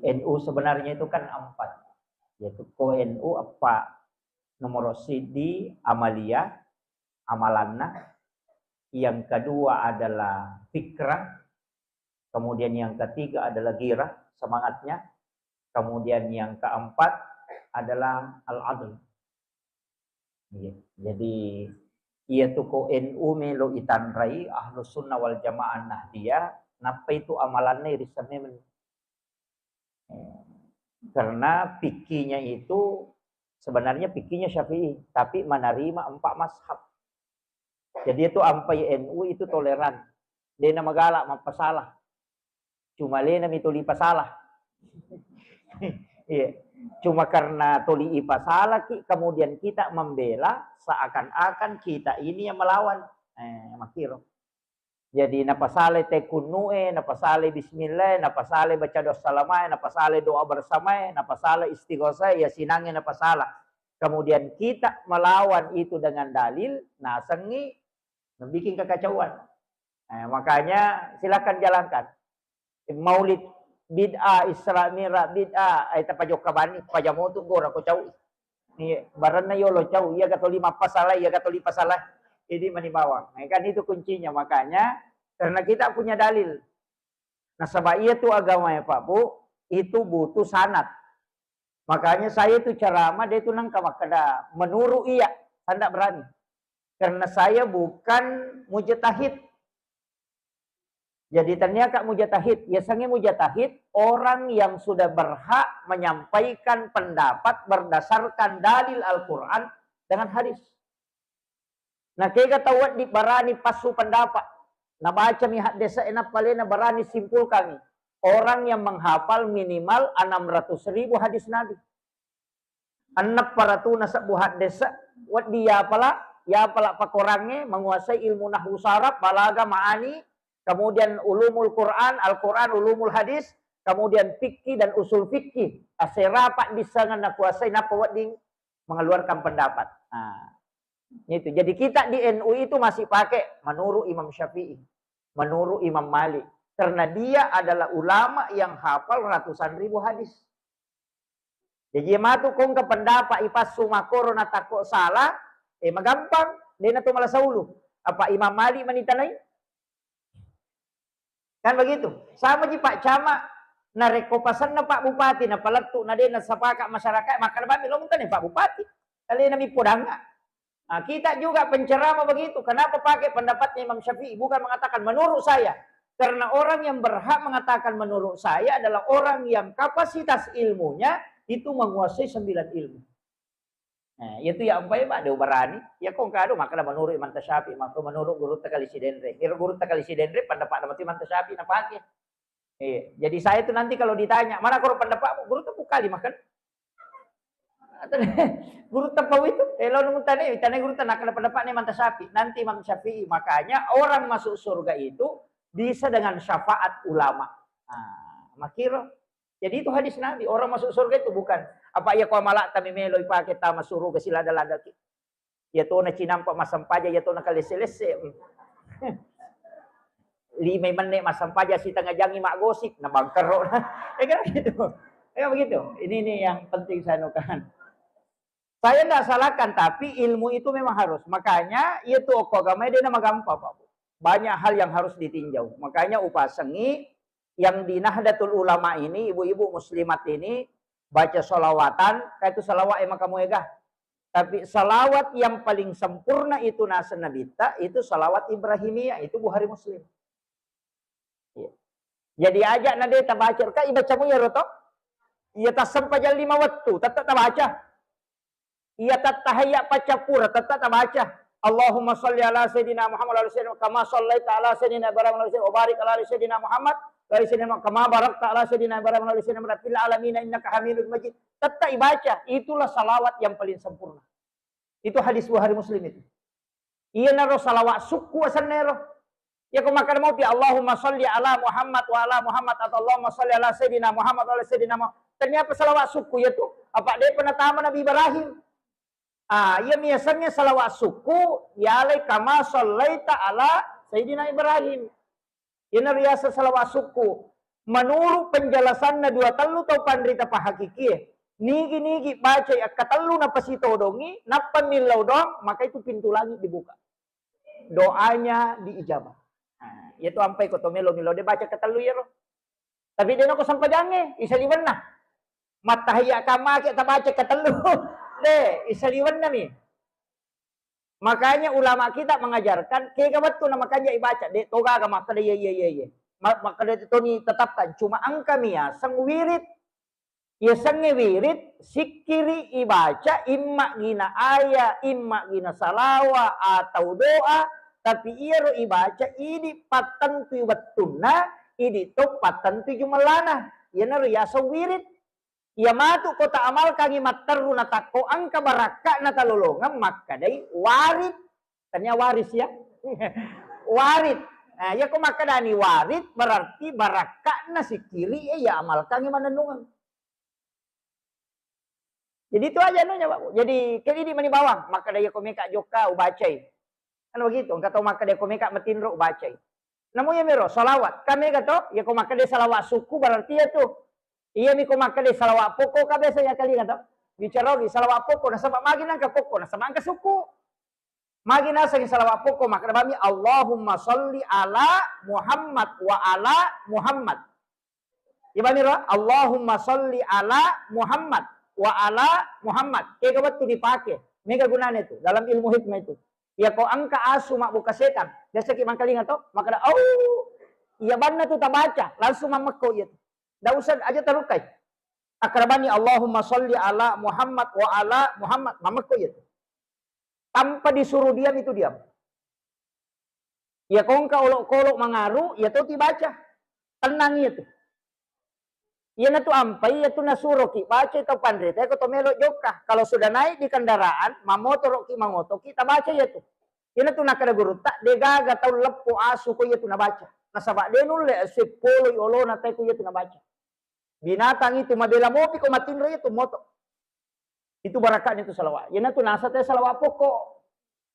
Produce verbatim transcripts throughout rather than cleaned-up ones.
N U sebenarnya itu kan empat, yaitu ko N U apa, nomor sidi amalia, amalanna, yang kedua adalah fikrah, kemudian yang ketiga adalah girah, semangatnya, kemudian yang keempat adalah al-adl. Iya. Jadi, iya tu ko N U melo itanrai, Ahlus Sunnah wal Jamaah Nahdiyah, nappa itu amalanna irisseng memeng. Eh, karena fikihnya itu sebenarnya fikihnya Syafi'i, tapi menerima empat mazhab. Jadi itu ampai N U itu toleran. Dena magala mappasalah. Cuma lena mi tuli pasalah. Iya. Cuma karena tuli ipasalah ki, kemudian kita membela seakan-akan kita ini yang melawan. Eh, makiro. Jadi napasale tekunnu'e, napasale bismillah, napasale baca doa salamae, napasale doa bersamae, napasale istighosah, ya sinange napasala. Kemudian kita melawan itu dengan dalil, nasengi membikin kekacauan. Eh, makanya silakan jalankan. Maulid bid'ah, Isra Mi'raj bid'ah, ai tapajokka bani, pajamotu gora ko cau. Iya, barenna yolo cau, iya gatoli mappasala, iya gatoli pasala. Jadi mani bawang. Nah, kan itu kuncinya. Makanya karena kita punya dalil. Nasaba iya tu agama ya Pak Bu, itu butuh sanad. Makanya saya itu ceramah, dia itu nengka makkeda menurut iya, saya ndak berani. Karena saya bukan mujtahid. Jadi tania kak mujtahid, biasanya mujtahid orang yang sudah berhak menyampaikan pendapat berdasarkan dalil Al-Quran dengan hadis. Nah, kega tau wedding barani passu pendapat. Nabacami haddese nappa lena barani simpulkangi. Orang yang menghafal minimal enam ratus ribu hadis Nabi. Enneng paratuna sebbu haddese, wedding yapala, yapala pakorangnge, menguasai ilmu nahwu saraf, balaga, maani, kemudian ulumul Quran, Al-Quran, ulumul hadis, kemudian fikih dan usul fikih. Asera paddissengan nakuasai, nappa wedding mengeluarkan pendapat. Nah, itu. Jadi kita di N U itu masih pakai menurut Imam Syafi'i, menurut Imam Malik. Karena dia adalah ulama yang hafal ratusan ribu hadis. Jadi matu kongka pendapat ipassu makoro natakko salah, eh, magampang, dena to malasa ulu. Apa Imam Malik manitanai? Kan begitu. Sama ji Pak Camat, narekko pasenna Pak Bupati, napalettu, na de nasapaka masyarakat, makkeda bammi lo mutane Pak Bupati. Alena mi podanga. Nah, kita juga penceramah begitu. Kenapa pakai pendapatnya Imam Syafi'i? Bukan mengatakan menurut saya. Karena orang yang berhak mengatakan menurut saya adalah orang yang kapasitas ilmunya itu menguasai sembilan ilmu. Nah, iya tu ya ampai, Pak, de ubarani. Ya kong kado makkeda menurut Imam Tasyafi, maka menurut gurutta Kali Sidenre. Iro gurutta Kali Sidenre pendapat matu Imam Tasyafi napake. Iya, jadi saya itu nanti kalau ditanya, "Mana koro pendapatmu?" Gurutta Pukali makan. Atau gurutta Pawi itu, eh, lo nunggu tanya, tanya gurutta nak ada pendapat nih Imam Tasyafi. Nanti Imam Syafi'i, makanya orang masuk surga itu bisa dengan syafaat ulama. Nah, makiro. Jadi itu hadis Nabi, orang masuk surga itu bukan apa iya ko amala'ta memelo ipake tama suruga silada-lada ki. Iya tona cinampa massempajang, iya tona kalesse-lesse. Lima menne massempajang, sitengah jangi maggosip, na bangkero. Ya kan gitu. Ya begitu. Ini, ini yang penting saya nukan. Saya nggak salahkan, tapi ilmu itu memang harus. Makanya, iya tu okko agama dia nama gampang, Pak. Banyak hal yang harus ditinjau. Makanya upasengi yang di Nahdlatul Ulama ini, ibu-ibu muslimat ini, baca salawatan, kayak itu salawat emang kamu ega. Tapi salawat yang paling sempurna itu nasa Nabitta, itu salawat Ibrahimiyah, itu Bukhari Muslim. Iya. Jadi aja na de tabaca, ka ibacamu ya roto? Iya tassempajang lima wettu, tetap tabaca. Iya tattahayya paccappura, tetap tabaca. Allahumma salli ala Sayyidina Muhammad wa ala Sayyidina, kama sallaita ala Sayyidina Ibrahim wa ala Sayyidina, wa barik ala Sayyidina Muhammad wa ala Sayyidina, kama barakta ala Sayyidina Ibrahim wa ala Sayyidina Ibrahim fil alamin innaka Hamidun Majid. Tetap ibaca, itulah salawat yang paling sempurna. Itu hadis Bukhari Muslim itu. Iya naro salawat sukku asenna ero. Iya ko makkeda mopi Allahumma salli ala Muhammad wa ala Muhammad atau Allahumma salli ala Sayyidina Muhammad wa ala Sayyidina Muhammad. Ternyata salawat sukku iya tu. Apa de pernah tama Nabi Ibrahim? Ah, iya miasannya salawat sukku, ya alai kama sallaita ala Sayyidina Ibrahim. Iya naro riasa salawat sukku. Menurut penjelasanna dua tellu tau panrita pahakikie, nigi-nigi bacai akkatellu napasitodongi, nappa millau doang, maka itu pintu langit dibuka. Doanya diijabah. Nah, iyatu ampai ko to melo millau de baca ketellu iyaro. Tapi de nako sempajangnge, isaliwenna. Mattahiyya kamake tabaca ketellu. De, isaliwenna mi. Makanya ulama kita mengajarkan, kega wettu na makanja ibaca, de togaga makkeda iya iya iya iya. Ma-, makkeda toni tetapkan, cuma engka mi yaseng wirid. Yasengnge wirid, sikkiri ibaca, imma gina aya, imma gina salawa atau doa, tapi iyaro ibaca idi pattentui wettunna, idi to pattentui jumellana. Iyanaro yaseng wirid. Iya matu ko taamalkangngi matteru natakko engka barakka'na talolongeng makkedai warid. Tania waris ya. Warid. Nah, iya ko makkedani warid berarti barakka'na sikkiri iya amalkangngi mannennungeng. Jadi itu aja anunya, Pak. Jadi ke idi mani bawang, makkeda iya ko meka jokka ubacai. Kan begitu, engka tau makkeda ko meka matinro ubacai. Namo iya miro salawat, kan mega to, iya ko makkeda salawat sukku berarti iya tu. Iya mi ko makkeda salawat pokok ka biasa ya kali kan to. Bicara lagi salawat pokok, nasaba magi nangka pokok, nasaba engka sukku. Magi nasengi salawat pokok, makkeda bami Allahumma salli ala Muhammad wa ala Muhammad. Iya bami ro, Allahumma salli ala Muhammad wa ala Muhammad. Kega wettu dipake. Mega gunana itu dalam ilmu hikmah itu. Iya ko engka asu mabbuka setan, biasa ki mangkalinga to, makkeda, "Au, iya banna tu tabaca, langsung mammekko iya tu." Ndak usah aja tarukai. Akkeda bani Allahumma salli ala Muhammad wa ala Muhammad, mammekko iya tu. Tanpa disuruh diam itu diam. Iya ko engka olok-kolok mangaru, iya to tibaca. Tenang iya tu. Iyanatu ampai iya tu nasuroki baca tau panrita ko to melo jokka. Kalau sudah naik di kendaraan, mamotoroki, mangotoki, tabaca iya tu. Iyanatu nakkeda gurutta, degaga tau leppo asu ko iya tu nabaca. Nasaba de nulle asu poloi olona tai ko iya tu nabaca. Binatang itu mabela mopi ko matinro iya tu moto. Itu barakka'na itu salawat. Iyanatu naseng te salawat pokok.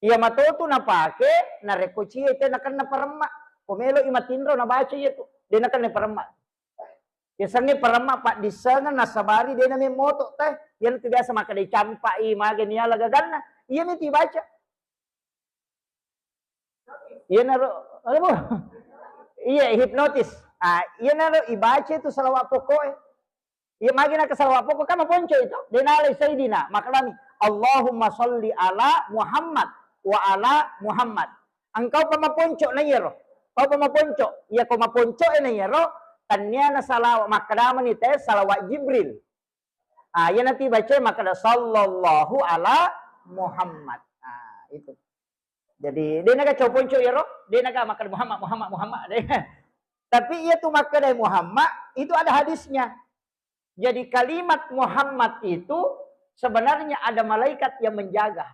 Iya mato tu napake narekko cie te nakenna paremma. Ko melo i matinro nabaca iya tu. De nakenna paremma. Yasengnge paremma paddissengeng nasabari de namemmoto te. Iyanatu biasa makkeda campa i mage niala gaganna. Iya mi tu ibaca. Iyanaro, apa? Iya, hipnotis. Ah, iyanaro ibaca itu salawat pokok e. Iya magi naka salawat pokok kan maponco itu. De nalai Sayyidina, makkedami, "Allahumma salli ala Muhammad wa ala Muhammad." Engkau pa maponco na iyaro. Kau pa maponco. Iya ko maponco e na iyaro, tannia na salawat, makkedamani te salawat Jibril. Ah, iyanatu ibaca makkeda sallallahu ala Muhammad. Ah, itu. Jadi, de naga coponco iyaro, de naga makkeda Muhammad, Muhammad, Muhammad. De. Tapi iya tu makkeda Muhammad, itu ada hadisnya. Jadi kalimat Muhammad itu sebenarnya ada malaikat yang menjaga.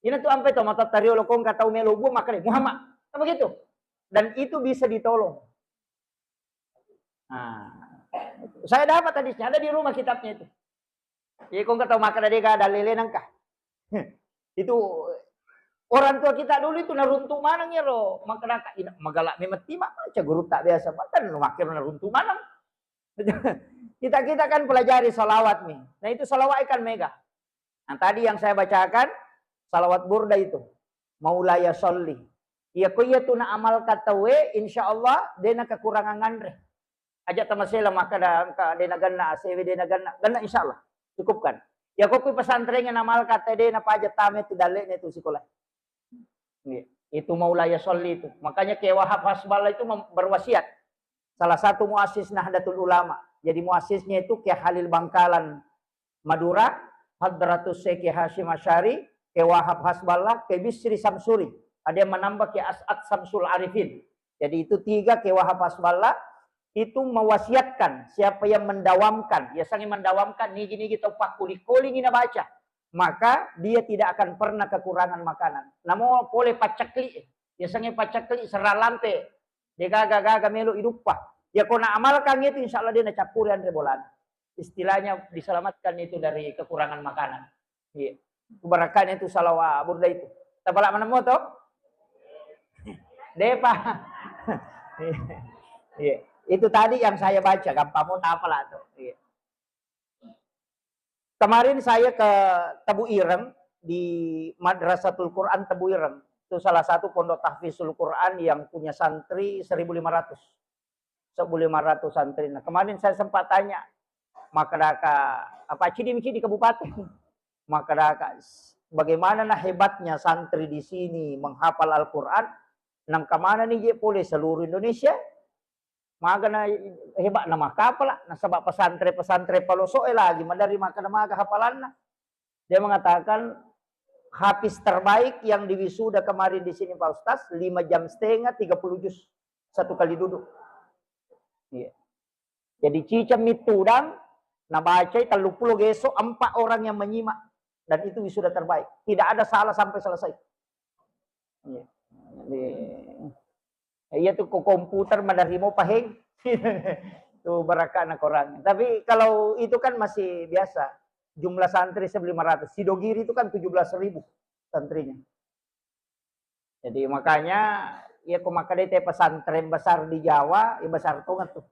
Iyanatu ampai to matattario lokong ka tau melo buang makkeda Muhammad. Kan begitu? Dan itu bisa ditolong. Nah, saya dapat hadisnya, ada di rumah kitabnya itu. Iya, ko engka tau makkeda de ga dalele nangka. Itu orang tua kita dulu itu naruntu maneng iyaro, makkeda ka ina magala memang tima baca gurutta biasa, bahkan makkeda naruntu maneng. Kita-kita kan pelajari salawat nih. Nah, itu salawat kan mega. Nah, tadi yang saya bacakan salawat burda itu. Maulaya sholli. Iya ko iya tu na amalkan tauwe, insya Allah de na kekurangan nganre. Aja tamasela makkeda engka de na genna, asewe de na genna, genna insya Allah. Cukupkan. Iya ko kui pesantren yang amalkan te de na paja tame tu dalle ne tu sekolah. Iya. Itu maulaya sholli itu. Makanya Kiai Wahab Hasballah itu mem-, berwasiat. Salah satu muassis Nahdlatul Ulama. Jadi muassisnya itu Kiai Khalil Bangkalan Madura, Hadratus Syekh Hasyim Asy'ari, Kiai Wahab Hasballah, Kiai Bisri Samsuri. Ada yang menambah Kiai As'ad Samsul Arifin. Jadi itu tiga Kiai Wahab Hasballah itu mewasiatkan siapa yang mendawamkan, ya sangi mendawamkan nigi-nigi tau pakkuli-kulingi nabaca, maka dia tidak akan pernah kekurangan makanan. Namo pole paccekli, ya sangi paccekli serang lampe, de gaga-gaga melo iduppa. Ya ko na amalkan itu insya Allah dia nacappuri anre bolana. Istilahnya diselamatkan itu dari kekurangan makanan. Iya. Itu barakahnya itu salawat burda itu. Tapala manemmo to? Depa. Iya. Itu tadi yang saya baca, gampang mau apa lah tuh. Iya. Kemarin saya ke Tebu Ireng, di Madrasatul Quran Tebu Ireng. Itu salah satu pondok tahfizul Quran yang punya santri seribu lima ratus. Seribu lima ratus santri. Nah, kemarin saya sempat tanya, makkadaka, apa cidi micidi kabupaten? Makkadaka, bagaimana nah hebatnya santri di sini menghafal Al-Quran, nang kemana nih je pole seluruh Indonesia? Magana hebat na makkapala, nasaba pesantren-pesantren paloso'e lagi madari makkada maga hafalanna. Dia mengatakan, hafiz terbaik yang diwisuda kemarin di sini, Pak Ustaz, lima jam setengah, tiga puluh juz. Satu kali duduk. Iya. Jadi, ciceng mittudang, nabacai tellu pulo geso, empat orang yang menyimak. Dan itu wisuda terbaik. Tidak ada salah sampai selesai. Iya. Jadi, iya tuh, ko komputer maderri mo paheng. Tuh, barakana korang. Tapi kalau itu kan masih biasa. Jumlah santri seribu lima ratus. Sidogiri itu kan tujuh belas ribu santrinya. Jadi, makanya, iya, ko makkeda te pesantren besar di Jawa, iya, besar tongeng tuh.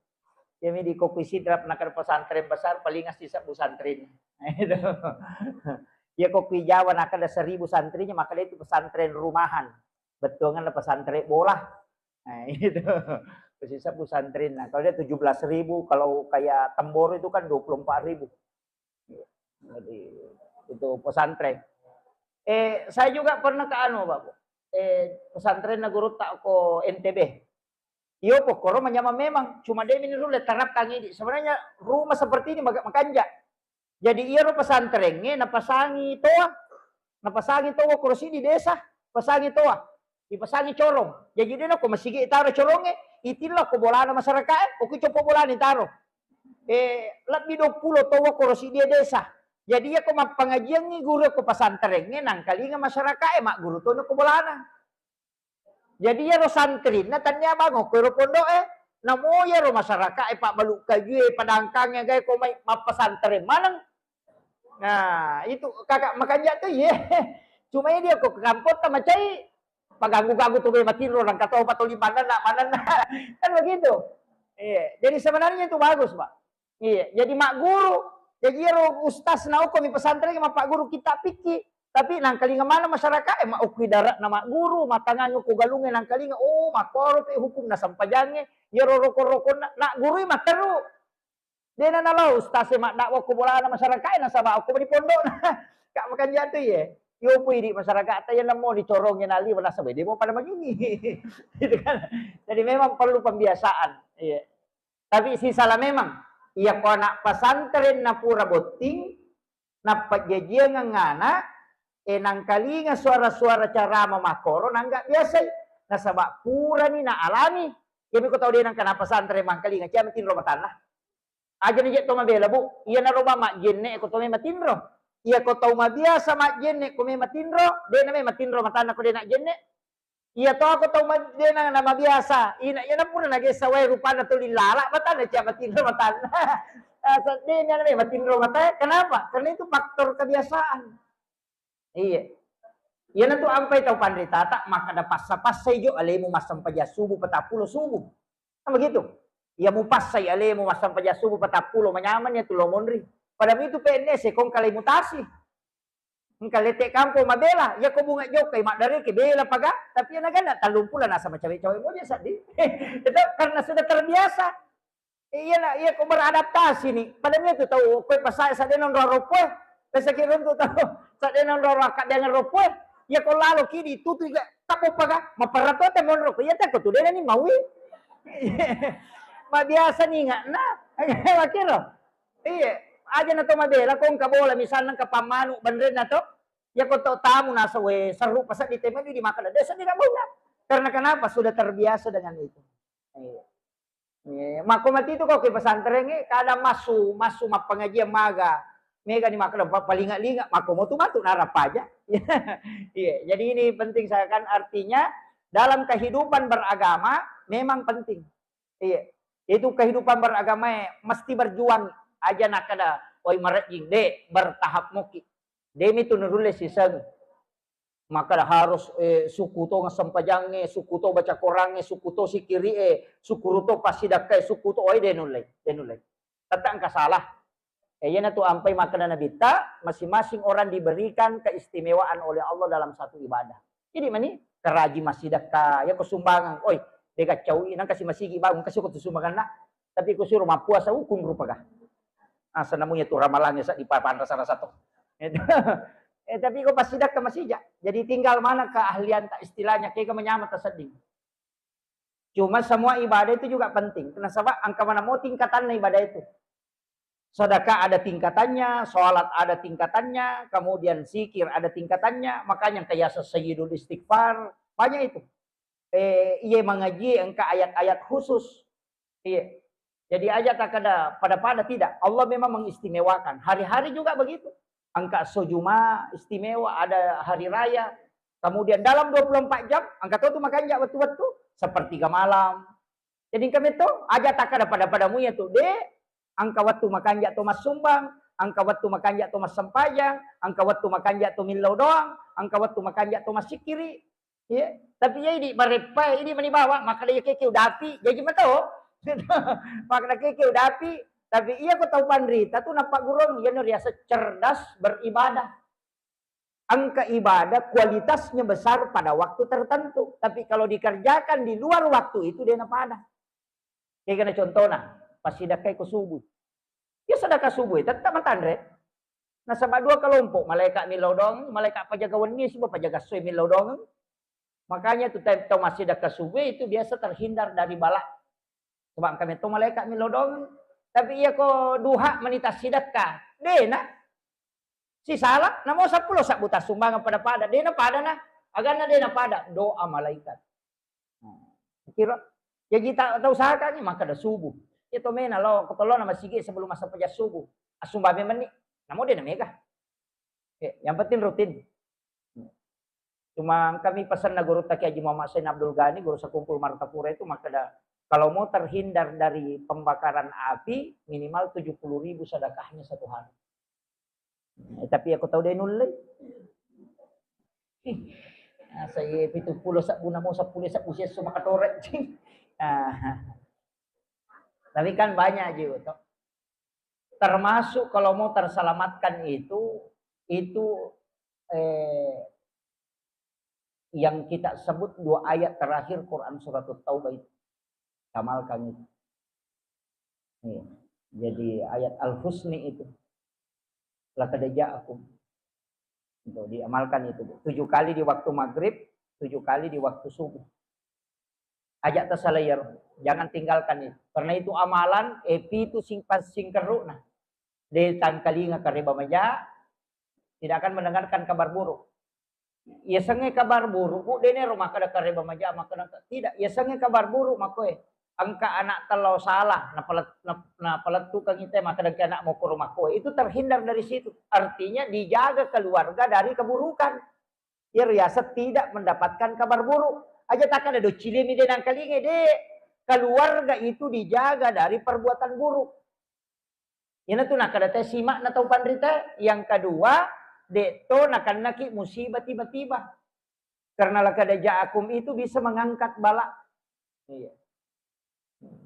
Iya, mi di Kopi Sidrap, nakkeda pesantren besar, paling asli sebbu santrin. Nah, itu. Iya, Kopi Jawa, nakkeda seribu santrinya, makkeda itu pesantren rumahan. Bettuangan pesantren bola. Nah, itu. Khususnya pesantren. Nah, kalau dia tujuh belas ribu, kalau kayak Temboro itu kan dua puluh empat ribu. Jadi, itu pesantren. Eh, saya juga pernah ke anu, Pak. Eh, pesantren na guru tak ko N T B. Iyo, pokkoro manyameng memang. Cuma dia mini dulu terapkan ini. Sebenarnya rumah seperti ini maka-, makanja. Jadi, iyaro pesantrengnge napasangi toa. Napasangi toa korosi di desa. Pasangi toa. Ipasangi corong. Jaji, dena ko masigi itaro corongnge, itilla ko bolana masyarakat, eh, oki copo bolana itaro. Eh, lebbi dua puluh toa korosi dia desa. Jadi, iya ko mappangajiangngi guru ko pesantrengnge, nangkalinga masyarakat, eh, magguru tono ko bolana. Jadi, iyaro santrinna tania bango ko ero pondok, eh, namo iyaro masyarakat, eh, pabbalu kajue, padangkangnge, gae ko mai mappasantreng maneng. Nah, itu kakak makanja tu, iye. Cuma ini aku ke kampung tak macai, paganggu-ganggu tu matinro, orang kata obat toli mana nak, mana nak. Kan begitu. Iya, jadi sebenarnya itu bagus, Pak. Iya, jadi mak guru. Jadi iyaro ustaz na okko mi pesantren, mak guru kita pikir. Tapi nangkalinga mana masyarakat, eh, mak okui darat na mak guru, matangang ko galunge nangkalinga, oh, makoro pe hukum na sampajange, iyaro roko-roko na, nak guru materu. Dena nalo ustaz e maddakwah ko bolana masyarakat e, nasaba okko di pondok. Kak, makanja tu, iye. Yo pui di masyarakat ta, iya namo dicorongi nali, nasaba dia mau pada begini. Gitu kan. Jadi memang perlu pembiasaan. Iya. Tapi sisala memang, iya ko anak pesantren na pura botting, napajjajiang angngana, e, nangkalinga suara-suara carama makkoro, nangga biasai. Nasaba purani na alami. Iyami ko tau de nangka na pesantren mangkalinga, cia matinro matanna. Aja ni je to mabela, Bu. Iyanaro ba majjenne ko to me matinro. Iya ko tau mabiasa majjenne ko me matinro, de na me matinro matanna ko de na jenne. Iya to ko tau ma-, de na, na mabiasa. Ina, iyana pura nagessa wae rupanna to lilala, matanna cia matinro matanna. Ah, sedde ni ana me matinro mata. Kenapa? Karena itu faktor kebiasaan. Iya. Iyana tu ampai tau panritata, maka ada passa-passa ijo alemu massempajang subuh, patappulo subuh. Kan begitu? Iya mupassai alemu massempajang subuh patappulo, manyameng iya tu lo monri. Padahal itu P N S, kong kalai mutasi. Engka lete kampo mabela, iya ko bunga jokkai maddareke bela paga, tapi iya naganna tallumpulo nasa macawe-cawe moja seddi. Itu karena sudah terbiasa. Iya na, iya ko beradaptasi ni. Padahal itu tau ko pasae sedde nonro ropoe. Pesaki runtu tau sedde nonro akkaddengeng ropoe. Iya ko lalo kidi tutu iga tapo paga, maperra to te monro ko. Iya te ko tu dena ni maui. Mabiasa ni ingatna. Makiro. Iya, aja na to mabela ko engka bola misalna engka pammanu benrenna to. Iya ko to tamu nasa we seru paseddi te manu di makan desa di na bola. Karena kenapa? Sudah terbiasa dengan itu. Iya. Iya, makko mati tu ko ke pesantren e, kadang massu, massu mappangajian maga. Mega ni makkeda pa-, palinga-linga, makko mo tu matu narapaja. Iya, jadi ini penting saya kan, artinya dalam kehidupan beragama memang penting. Iya. Itu kehidupan beragama e mesti berjuang, aja nakkeda, "Oi marejjing, de, bertahap moki." Demi tu nurulle siseng. Maka harus, eh, sukku to sempajangnge, sukku to baca Korangnge, sukku to sikiri'e, sukku to passidakkae, sukku to, oi, de nulle, de nulle. Tette engka salah. Eh, iyanatu ampai makkeda Nabitta, masing-masing orang diberikan keistimewaan oleh Allah dalam satu ibadah. Jadi mani karaji massidakka, ya ko sumbangan, oi, de gaccau, nang kasi masigi bangun, kasi ko tu sumbanganna. Tapi ko suro mappuasa, ukung rupa kah? Asa namunya tu ramalannya sa di papan rasa-rasa to. Eh, tapi ko passidakka masija. Jadi tinggal mana keahlian tak istilahnya, kega menyama tasedding. Cuma semua ibadah itu juga penting. Nasaba engka manamo tingkatanna ibadah itu. Sedekah ada tingkatannya, sholat ada tingkatannya, kemudian zikir ada tingkatannya. Makanya engka yaseng sayyidul istighfar, banyak itu. Eh, iye mangaji engka ayat-ayat khusus. Iya. Jadi aja takkeda pada-pada, tidak. Allah memang mengistimewakan. Hari-hari juga begitu. Engka esso Juma istimewa, ada hari raya. Kemudian dalam dua puluh empat jam, engka to tu makanja wettu-wettu, sepertiga malam. Jadi engka metto, aja takkeda pada-pada muya tu, de, engka wettu makanja to massumbang, engka wettu makanja to massempajang, engka wettu makanja to millau doang, engka wettu makanja to massikiri. Iya, tapi iya idi bareppae, idi mani bawa, makkeda iya keke udapi, jaji mato. Makkeda keke udapi, tapi iya ko tau panrita tu nappagurung, iyana riaseng cerdas beribadah. Engka ibadah kualitasnya besar pada waktu tertentu, tapi kalau dikerjakan di luar waktu itu, de napada. Kegana contohna, passidakkai ko subuh. Ya sedekah subuh, tetap matanre. Nasaba dua kelompok, malaikat millau doang, malaikat pajaga wenni, subuh pajaga esso millau doang. Makanya tu tau massidekah subuh itu biasa terhindar dari bala. Sebab engka metto malaikat millau doang. Tapi iya ko duha mani tassidekka, dena. Sisala, namo seppulo sabbu tassumbangeng pada-pada, dena pada na. Aganna dena pada, doa malaikat. Nah, kira, jaji ta-, tau usahakan ni, makkeda subuh. Iya to mena lo, ko tolona masigi sebelum massempajang subuh. Assumbang memang ni, namo dena mega. Eh, yang penting rutin. Cuma kami pesanna gurutta Kiai Haji Muhammad Sain Abdul Ghani, guru sekumpul Martapura itu, makkeda, kalau mau terhindar dari pembakaran api, minimal tujuh puluh ribu sedekahnya satu hari. Eh, tapi aku tau de nulle. Asa ye pitu pulo sabbu namo seppulo sabbu siesso makatore. Ah. Tapi kan banyak juga toh. Termasuk kalau mau terselamatkan itu, itu, eh, yang kita sebut dua ayat terakhir Quran surat Taubah itu. Amalkan itu. Iya. Jadi ayat Al-Husni itu. Laqad ja'akum. Itu diamalkan itu, Bu. Tujuh kali di waktu maghrib, tujuh kali di waktu subuh. Aja' tasalai iyaro. Jangan tinggalkan itu. Karena itu amalan, eh, pitu sing-, singkerru'na. De tangkalinga kareba maja, tidak akan mendengarkan kabar buruk. Yasengnge kabar buruk, Bu, de nero makkeda kareba maja, makkeda, tidak. Yasengnge kabar buruk makkoe. Engka anak tello salah, napalet-, nap-, napalettukeng ite, makkeda engka anak mokoro makkoe. Itu terhindar dari situ. Artinya dijaga keluarga dari keburukan. Iya riaseng tidak mendapatkan kabar buruk. Aja' takkeda doccilemi de nangkalinge, de. Keluarga itu dijaga dari perbuatan buruk. Iyanatu nakkeda te sima'na tau panrita. Yang kedua, de to nakennaki musibah tiba-tiba. Karena laqad ja'akum itu bisa mengangkat bala. Iya.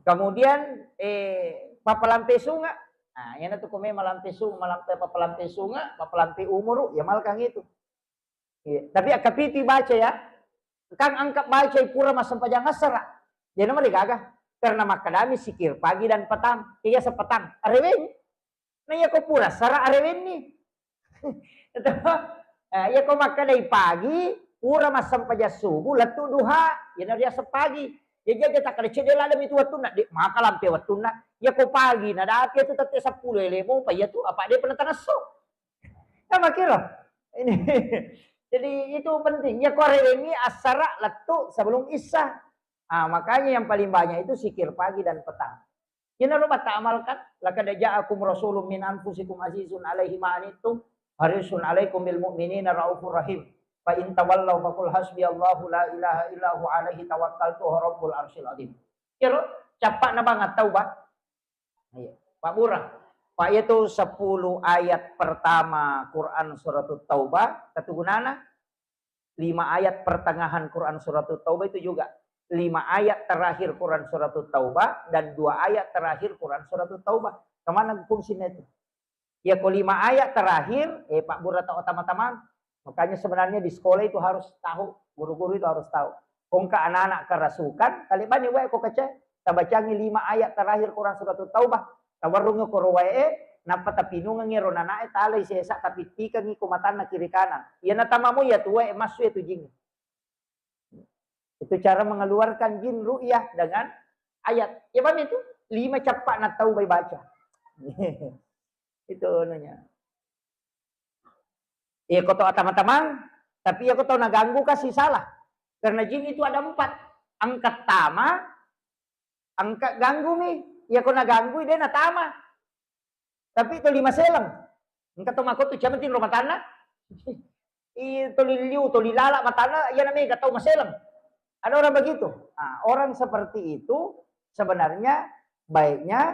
Kemudian, eh, pappalampe sunga. Nah, iyanatu ko me malampe sunga, malampe, pappalampe sunga, pappalampe umuru, ya malkang itu. Iya. Tapi akkapitu baca ya. Kan engka bacai pura massempajang assara. Jadi nama degaga. Karena makkedami zikir pagi dan petang. Iya sepetang. Areweng. Na iya ko pura sara arewenni. Itu. Eh, iya ko makkedai pagi, pura massempajang subuh, lettu duha, iyana riaseng pagi. Jadi aja' takkeda cedde' ladde' mitu wettunna, de' maka lampe wettunna. Iya ko pagi, nadapi itu tette seppulo ele mopa iya tu, apa de' pernah tanesso. Ya makiro. Ini. Jadi itu penting. Iya ko arewenni assara lettu sebelum isya. Ah, makanya yang paling banyak itu zikir pagi dan petang. Iyanaro batta amalkan, laqad ja'akum rasulun min anfusikum azizun alaihi ma anittum, harisun alaikum bil mu'minina raufur rahim. Fa in tawallaw faqul hasbiyallahu la ilaha illa huwa alaihi tawakkaltu wa rabbul arsyil azim. Iyaro, cappa'na bang At-Taubah. Iya, Pak Bura. Pak, iyatu seppulo ayat pertama Quran surat Taubah, katugunana Lima ayat pertengahan Quran Suratut Taubah itu juga. Lima ayat terakhir Quran Suratut Taubah dan dua ayat terakhir Quran Suratut Taubah. Kemana fungsinya itu? Ya, ko lima ayat terakhir, eh, Pak Burata, oh, teman-teman. Makanya sebenarnya di sekolah itu harus tahu, guru-guru itu harus tahu. Kongka anak-anak kerasukan, kali bani wae ko kece, tabacangi lima ayat terakhir Quran Suratut Taubah, tawarrungi ko ro wae, nappa tapinungengi ro nanae, talai sesa, tapittikangi ko matanna kiri kanan. Iya natamamu ya tu wae, massu ya tu jing. Itu cara mengeluarkan jin ru'yah dengan ayat. Ya, paham itu? Lima cappa na tau bai baca. Itu anunya. Iya, ko tau atama-tamang, tapi iya ko tau naganggu kasi salah. Karena jin itu ada empat. Angkat tama, angkat ganggu mi. Iya ko naganggu, dia natama. Tapi toli maseleng. Engka to makotu, cia matinro matanna. I toli liu, toli lala matanna, iya namega tau maseleng. Ada orang begitu. Nah, orang seperti itu sebenarnya baiknya,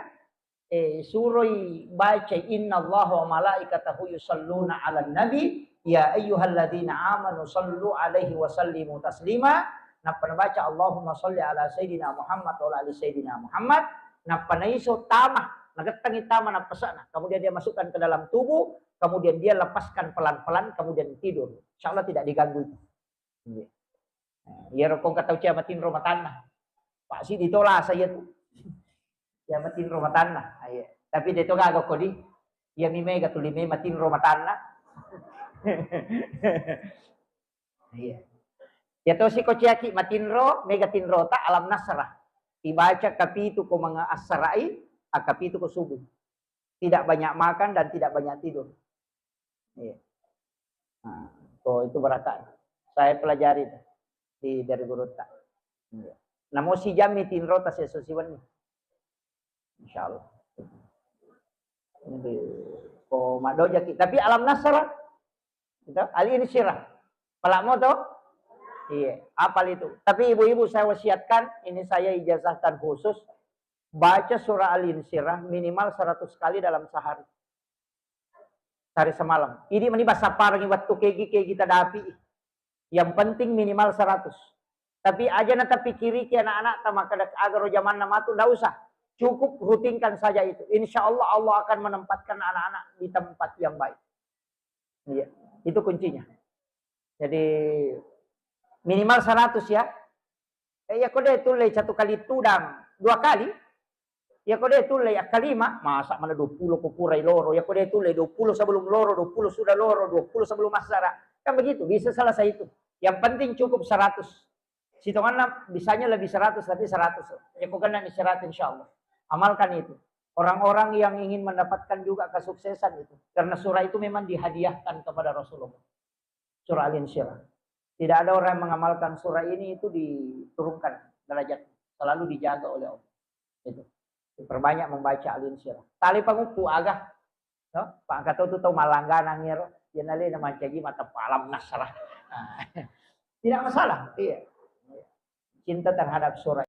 eh, suroi baca, "Innallaha wa malaikatahu yusalluna 'alan nabi, ya ayyuhalladzina amanu sallu 'alaihi wa sallimu taslima." Nappa nabaca, "Allahumma salli ala sayyidina Muhammad wa ala ali sayyidina Muhammad." Nappa naiso tama, nagettangi tama nappasa'na. Kemudian dia masukkan ke dalam tubuh, kemudian dia lepaskan pelan-pelan, kemudian tidur. Insya Allah tidak diganggu itu. Iya. Nah, iya rokong katau cia matinro matanna. Pak Sidi tola saya tu. Cia matinro matanna. Iya. Tapi dia toga kodi. Iya mi mega tuli me matinro matanna. Iya. Ya tosi ko ciaki matinro, mega tinrota Alam Nasrah. Ibaca kapitu ko manga assarai, akapitu ko subuh. Tidak banyak makan dan tidak banyak tidur. Iya. Nah, to itu barakat. Saya pelajari tuh di, dari gurutta. Iya. Namo si jammi tinrota seso siwenni. Insya Allah. Jadi, ko madojaki. Tapi Alam Nasrah, gitu, Ali ini sirah. Palamo to? Iya, apal itu. Tapi ibu-ibu saya wasiatkan, ini saya ijazahkan khusus, baca surah Al-Insyirah minimal seratus kali dalam sehari. Sehari semalam. Ini meni basa parangi waktu kegi-kegi tadapi. Yang penting minimal seratus. Tapi aja na tapikiriki anak-anak ta makkeda aga ro jamanna matu, ndak usah. Cukup rutinkan saja itu. Insya Allah, Allah akan menempatkan anak-anak di tempat yang baik. Iya, itu kuncinya. Jadi minimal seratus ya. Eh, iya ko de tulle satu kali tudang dua kali. Iya ko de tulle akkalima, masa mana dua puluh ko purai loro. Iya ko de tulle dua puluh sebelum loro, dua puluh sudah loro, dua puluh sebelum asara. Kan begitu, bisa selesai itu. Yang penting cukup seratus. Sitonganna bisanya lebih seratus, tapi seratus. Iya ko kena ni seratus, insya Allah. Amalkan itu. Orang-orang yang ingin mendapatkan juga kesuksesan itu. Karena surah itu memang dihadiahkan kepada Rasulullah. Surah Al-Insyirah. Tidak ada orang yang mengamalkan surah ini itu diturunkan derajat, selalu dijaga oleh Allah. Itu. Diperbanyak membaca Al-Insyirah. Tali panguppu aga. No? Pak angka tau tu tau malangganang ero. Yang nalena mancaji mata Alam Nasrah. Nah. Tidak masalah. Iya. Cinta terhadap surah